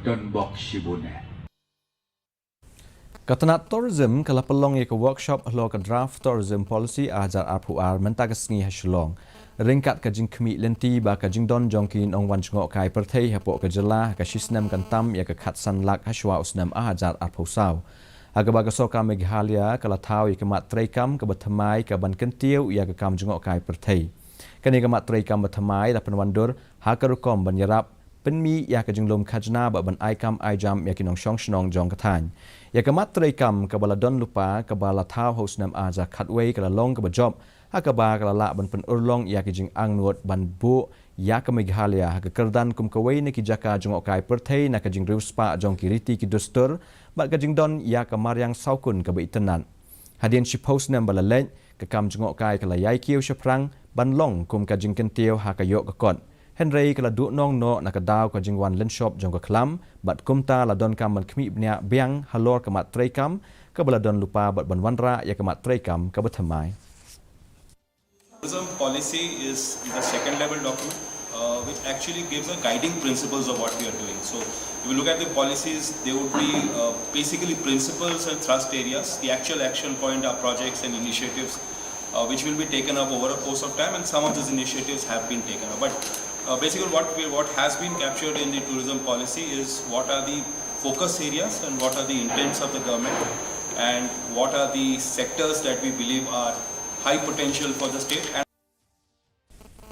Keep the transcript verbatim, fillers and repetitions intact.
Don bok shibun eh. Ka tnat tourism ka la pynlong ïa ka workshop halor ka draft tourism policy ar hajar arphew ar mynta ka sngi ha Shillong. Ryngkat ka jingkhmih lynti ba ka jingdon jong ki nongwan jngohkai pyrthei hapoh ka jylla ha ka shisnem kan tam ïa ka khatsan lak ha shwa u snem ar hajar arphew saw. Ha kaba ka sorkar Meghalaya ka la thaw ïa ka mat treikam kaba thymmai kaban kyntiew ïa ka kam jngohkai pyrthei. Kane ka mat treikam ba thymmai la pynwandur ha ka rukom ban ïarap pynmih ïa ka jinglum khajna bad ban ai kam ai jam ïa ki nongshong shnong jong ka thaiñ. Ïa ka mat treikam kaba la don lypa kaba la thaw ha u snem ar hajar khatwei ka la long kaba jop ha kaba ka la lah ban pynurlong ïa ki jingangnud ban buh ïa ka Meghalaya ha ka kyrdan kum kawei na ki jaka jngohkai pyrthei na ka jingriewspah jong ki riti ki dustur bad ka jingdon ïa ka mariang sawkun kaba itynnad. Hadien shiphew snem ba la leit, ka kam jngohkai ka la ïai kiew shaphrang ban long kum ka jingkyntiew ha ka ïoh ka kot. Hynrei ka la duhnong noh na ka daw ka jingwan lynshop jong ka khlam bad kumta la donkam ban khmih bniah biang halor ka mat treikam kaba la don lypa bad ban wanrah ïa ka mat treikam kaba thymmai. Tourism policy is, is a second level document uh, which actually gives a guiding principles of what we are doing. So if you look at the policies, there would be uh, basically principles and thrust areas. The actual action point are projects and initiatives uh, which will be taken up over a course of time, and some of those initiatives have been taken up. But uh, basically, what we, what has been captured in the tourism policy is what are the focus areas and what are the intents of the government, and what are the sectors that we believe are high potential for the state. And